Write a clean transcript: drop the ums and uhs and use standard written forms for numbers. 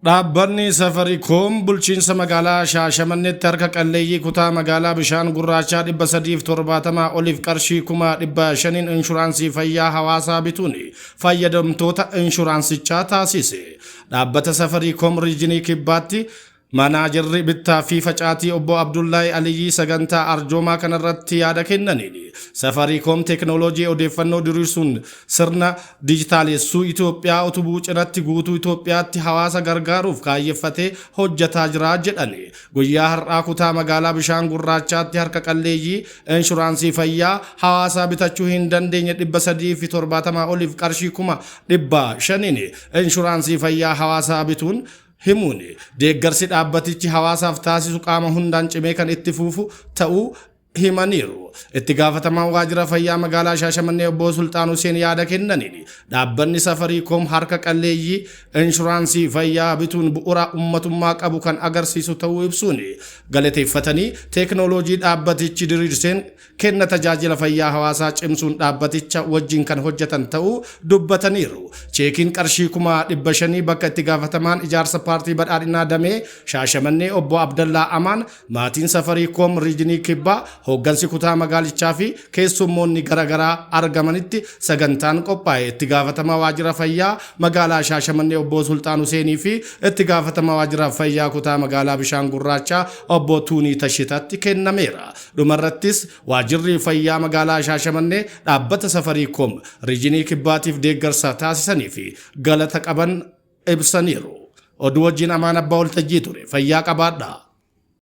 Dhaabbanni Safarikoom bulchiinsa magaalaa Shaashamanneetti harka qalleeyyii kutaa magaalaa Bishaan Gurraachaa 370 oliif qarshii 500,000 inshuraansii fayyaa hawaasaa bituun fayyadamtoota inshuraansichaa taasise. Dhaabbata Safarikoom Riijinii Kibbaatti Manaajarri bittaa fi facaatii obbo Abdullaay Aliyyii sagantaa arjoomaa kanarratti yaada kennaniin, Safarikoom teeknooloojii odeeffannoo diriirsuun sirna dijitaalessuu Itoophiyaa utubuu cinatti guutuu Itoophiyaatti hawaasa gargaaruuf kaayyeffatee hojjetaa jira jedhan. Guyyaa har'aa kutaa magaalaa Bishaan Gurraachaatti harka qalleeyyii inshuraansii fayyaa hawaasaa bitachuu hin dandeenye 370 oliif qarshii 500,000 inshuraansii fayyaa hawaasaa bituun himuun, deeggarsi dhaabbatichi hawaasaaf taasisu qaama hundaan cimee kan itti fuufu ta'uu himaniiru. Itti gaafatamaan waajjira fayyaa magaalaa Shaashamannee obbo Sulxaan Huseen yaada kennaniin, dhaabbanni Safariikoom harka qalleeyyii inshuraansii fayyaa bituun bu'uura ummatummaa qabu kan agarsiisu ta'uu ibsuun galateeffatanii, teeknooloojii dhaabbatichi diriirseen kenna tajaajila fayyaa hawaasaa cimsuun dhaabbaticha wajjin kan hojjetan ta'uu dubbataniiru. Cheekiin qarshii 500,000 bakka itti gaafatamaan ijaarsa paartii badhaadhinaa damee Shaashamannee obbo Abdallaa Amaan, maatiin Safariikoom Riijinii Kibbaa, hooggansi kutaa magaalichaa fi keessummoonni garaagaraa argamanitti sagantaan qophaa'e itti gaafatamaa waajjira fayyaa magaalaa Shaashamannee obbo Sulxaan Huseenii fi itti gaafatamaa waajjira fayyaa kutaa magaalaa Bishaan Gurraachaa obbo Tuunii Tashitaatti kennameera. Dhumarrattis waajjirri fayyaa magaalaa Shaashamannee dhaabbata Safariikoom Riijinii Kibbaatiif deeggarsa taasisanii fi galata qaban ibsaniiru. Oduu wajjin Amaan Abbaa Waltajjii ture. Fayyaa qabaadhaa.